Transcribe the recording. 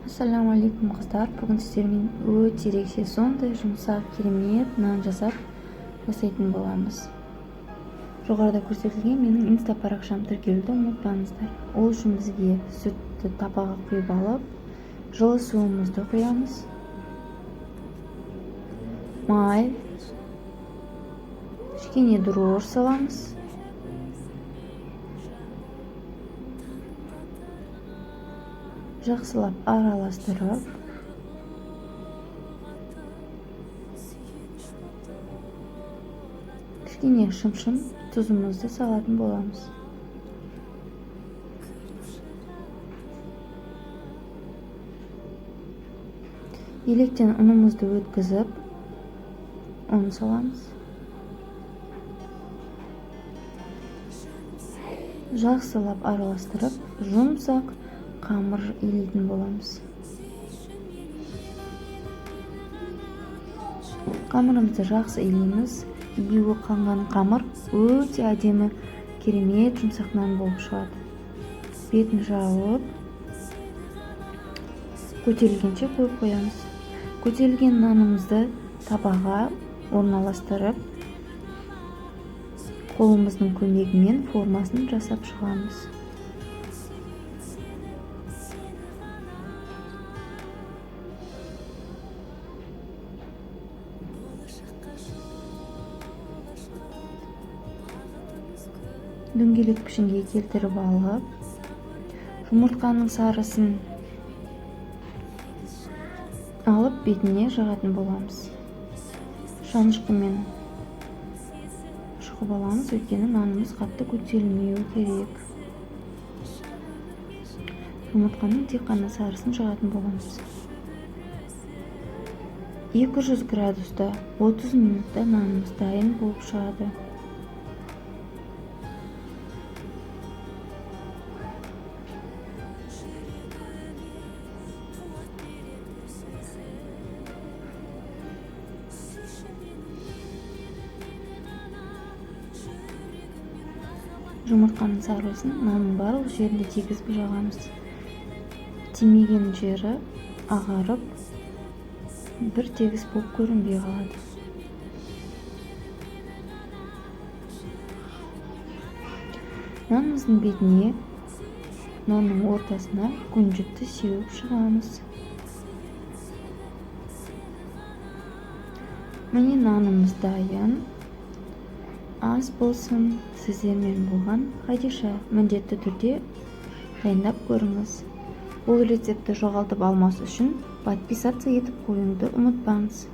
Ассалаумағалейкум, қыздар! Бүгін сіздермен өте ерекше, сондай жұмсақ, керемет нан жасайтын боламыз. Жоғарыда көрсетілген менің инста парақшам тіркелуді ұмытпаңыздар. Ол үшін бізге сүтті табаға құйып алып, жылы суымызды құямыз, май, кішкене дрожж саламыз. Жақсылап араластырып, кішкене шымшым тұзымызды салатын боламыз. Електен ұнымызды өткізіп, ұн саламыз. Жақсылап араластырып, жұмсақ қамыр илейтін боламыз. Қамырымызды жақсы илейміз. Июі қанған қамыр өте әдемі, керемет жұмсақ нан болып шығады. Бетін жауып, көтерілгенше қойып қоямыз. Көтерілген нанымызды табаға орналастырып, қолымыздың көмегімен формасын жасап шығамыз. Дөңгелек пішінге келтіріп алып, жұмыртқаның сарысын алып, бетіне жағатын боламыз. Шанышқымен шұқып аламыз, өйткені нанымыз қатты көтерілмеуі керек. Жұмыртқаның тек қана сарысын жағатын боламыз. 200 градуста 30 минутта нанымыз дайын болып шығады. Жұмыртқаның сарысын нанның барлық жерінде тигізіп жағамыз. Тимеген жері ағарып, бір тегіс болып көрінбей қалады. Нанымыздың бетіне, нанның ортасына күнжітті сеуіп шығамыз. Міне, нанымыз дайын. Ас болсын! Сіздермен болған Хадиша. Міндетті түрде дайындап көріңіз. Бұл рецептті жоғалтып алмас үшін подписаться етіп қоюыңды ұмытпаңыз.